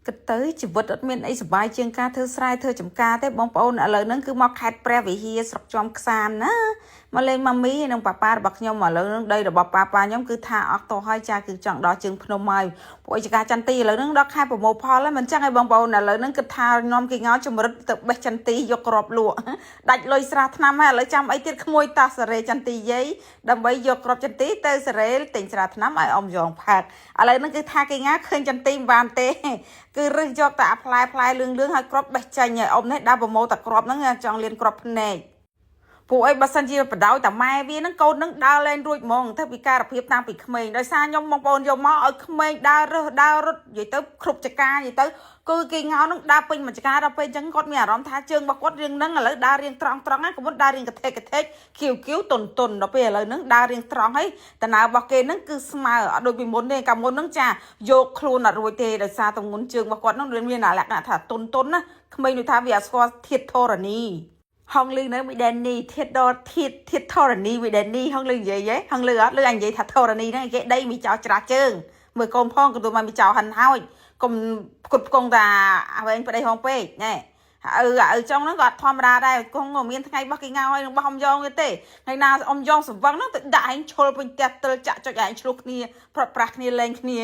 គិតទៅជីវិតអត់មានអីសប្បាយជាងការធ្វើស្រែធ្វើចំការទេបងប្អូនឥឡូវហ្នឹងគឺមកខេត្តព្រះវិហារស្រុកជាំខ្សានណាមកលេងម៉ាមីនិងប៉ាប៉ារបស់ខ្ញុំឥឡូវហ្នឹងដីរបស់ប៉ាប៉ាខ្ញុំគឺថាអស់តោះហើយចាគឺចង់ដល់ជើងភ្នំហើយពួកឯចការចន្ទីឥឡូវហ្នឹងដល់ខែប្រមូលផលហើយមិនចឹងឯងបងប្អូនឥឡូវហ្នឹងគិតថានាំគេងោជំរិតទៅបេះចន្ទីយកក្របលក់ដាច់លុយស្រាថ្នាំហើយឥឡូវចាំអីទៀតក្មួយតាសារ៉េចន្ទីយាយដើម្បីយកក្របចន្ទីទៅសារ៉េទិញស្រាថ្នាំឲ្យអ៊ំយ៉ងផឹកឥឡូវហ្នឹងគឺថាគេងាឃើញចន្ទីមិនបានទេ គឺរើសយកតែអាផ្លែផ្លែលឿងលឿងហើយក្របបេះចេញហើយអ៊ំនេះដើរប្រមូលតែក្របហ្នឹងចង់លៀនក្របភ្នែកពួកអីបើសិនជាបដ ாய் តែម៉ែវាហ្នឹងកូនហ្នឹងដើរលែងរួចហ្មងធ្វើពិការភាពតាំងពីក្មេងដោយសារខ្ញុំបងប្អូនយកមកឲ្យក្មេងដើររើសដើររត់និយាយទៅគ្រប់ចកានិយាយទៅគឺគេងោហ្នឹងដើរពេញមួយចកាដល់ពេលអញ្ចឹងគាត់មានអារម្មណ៍ថាជើងរបស់គាត់រៀងហ្នឹងឥឡូវដើររៀងត្រង់ត្រង់ហ្នឹងកុំដើររៀងកថេកកថេកគៀវគៀវតុនតុនដល់ពេលឥឡូវហ្នឹងដើររៀងត្រង់ហើយតំណើរបស់គេហ្នឹងគឺស្មើអត់ដូចពីមុនទេកាលមុនហ្នឹងចាយកខ្លួនអត់រួចទេដោយសារទម្ងន់ជើងរបស់គាត់ហ្នឹងមានលក្ខណៈថាតុនតុនណាក្មេងដូចថាវាអត់ស្គាល់ធាតុធរណី ហងលឺនៅមីដែននេះធាតដល់ធាតធាតធរណីមីដែននេះហងលឺនិយាយហ៎ហងលឺអត់លឺអញនិយាយថាធរណីហ្នឹងគេដីមីចោលច្រាស់ជើងមើលកូនផងក៏ទូមកមីចោលហិនហើយកុំផ្គត់ផ្គង់តាអ្វែងប្តីហងពេកណែឪឪចុងហ្នឹងក៏អត់ធម្មតាដែរគង់មានថ្ងៃបោះគេងោហើយនឹងបោះអ៊ំយ៉ងទេថ្ងៃណាអ៊ំយ៉ងសវឹងហ្នឹងទៅដាក់ឯងឈុលពេញផ្ទះទិលចាក់ចុចឯងឆ្លោះគ្នាប្រត់ប្រាស់គ្នាលែងគ្នា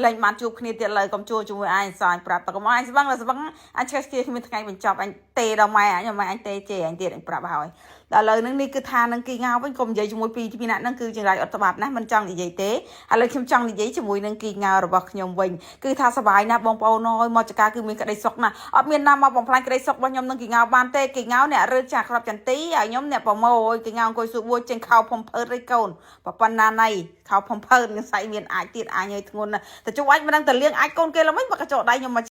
លែងបានជួបគ្នាទៀតលើកុំជួជាមួយឯងសោះអញប្រាប់តែកុំឲ្យឯងស្វឹងដល់ស្វឹងអញឆ្កេះឆ្កៀគ្មានថ្ងៃបញ្ចប់អញទេដល់ម៉ែអញម៉ែអញទេជេរអញទៀតអញប្រាប់ហើយដល់ឥឡូវហ្នឹងនេះគឺថានឹងគីងោវិញកុំនិយាយជាមួយពីពីអ្នកហ្នឹងគឺចង្រៃអត់ច្បាប់ណាស់មិនចង់និយាយទេឥឡូវខ្ញុំចង់និយាយជាមួយនឹងគីងោរបស់ខ្ញុំវិញគឺថាសប្បាយណាស់បងប្អូនអើយមកចកាគឺមានក្តីសុខណាស់អត់មានណាមកបំផ្លាញក្តីសុខរបស់ខ្ញុំនឹងគីងោបានទេគីងោអ្នករើចាក្របចន្ទីហើយខ្ញុំអ្នកប្រមោអើយគីងោអង្គុយសួរបួចេញខោផុំភើតរីកូនប៉ុណ្ណាណៃខោផុំភើតនឹងសៃមានអាចទៀតអញឲ្យធ្ងន់ណាស់តែជួអញមិនដឹងតែលៀងអាចកូនគេល្មិចបើកញ្ចក់ដៃខ្ញុំមក។